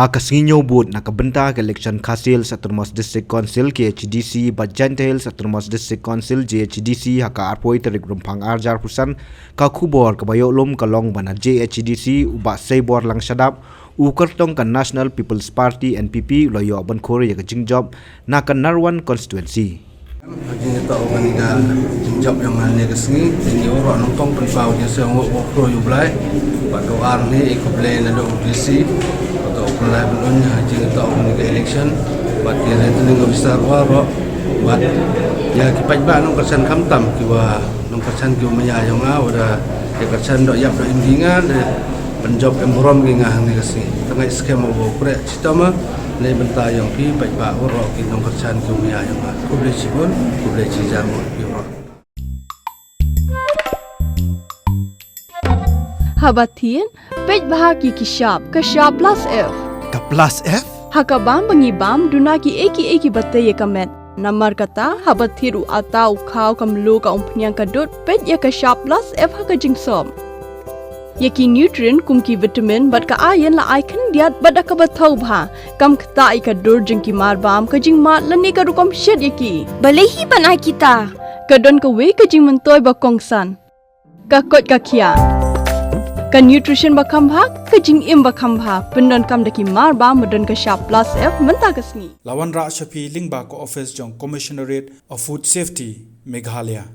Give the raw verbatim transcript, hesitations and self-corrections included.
Ha ka sngi Ñiewbud na ka bynta ka election Khasi Hills Autonomous District Council, K H A D C, bad Jaintia Hills Autonomous District Council, J H A D C, ha ka arphew tarik Rymphang arhajar arphew san, ka khubor kaba ïoh lum ka long ba na J H A D C, u Bah Seibor Langshadap, u kyrtong ka National People's Party, N P P, u la ïoh ban khur ïa ka jingjop na ka Narwan Constituency. Ha jingïatoh kane ka jingjop jong nga ne ka sngi, te ngi baroh nyngkong pynpaw jingsngewnguh, khublei ïa U Blei. Bad ka ar ne, i khublei naduh u D C, bad u khublei ban un ha jingïatoh kane ka election. Bad ki returning officer baroh, bad ïa ki paidbah nongkyrshan khamtam kiba nongkyrshan kiba maya jong nga, wat ïa kyrshan doh ïap doh im ki nga, da pynjop em burom ki nga hangne ka sngi. Tang ai skhem u ba u khreh chitom ha, na bynta jong phi paidbah baroh ki nongkyrshan kiba maya jong nga. Khublei shibun, khublei shihajar ngut phi baroh. Haba thied, peit bha ki ki shap, ka shap plus F. Ka plus F? Ha ka bam ba ngi bam, duna ki ei ki ei kiba tei ïa ka met. Namar kata, haba thied u atta, u khaw, ka mluh, ka umphniang, ka dud, peit ïa ka shap plus F ha ka jingsop. Ïa ki nutrient kum ki vitamin bad ka iron la ai khyndiat bad da kaba thaw bha. Kam ktah ïa ka dur jong ki mar bam, ka jingmad lane ka rukom shet ïa ki. Balei hi ban ai kita? Ka don kawei ka jingmyntoi ba kongsan. Ka koit ka khiah. Ka nutrition ba kham bha, ka jingim ba kham bha. Pyndonkam da ki mar bam ba don ka shap plus F mynta ka sngi. La wanrah sha phi lyngba ka office jong Commissionerate of Food Safety, Meghalaya.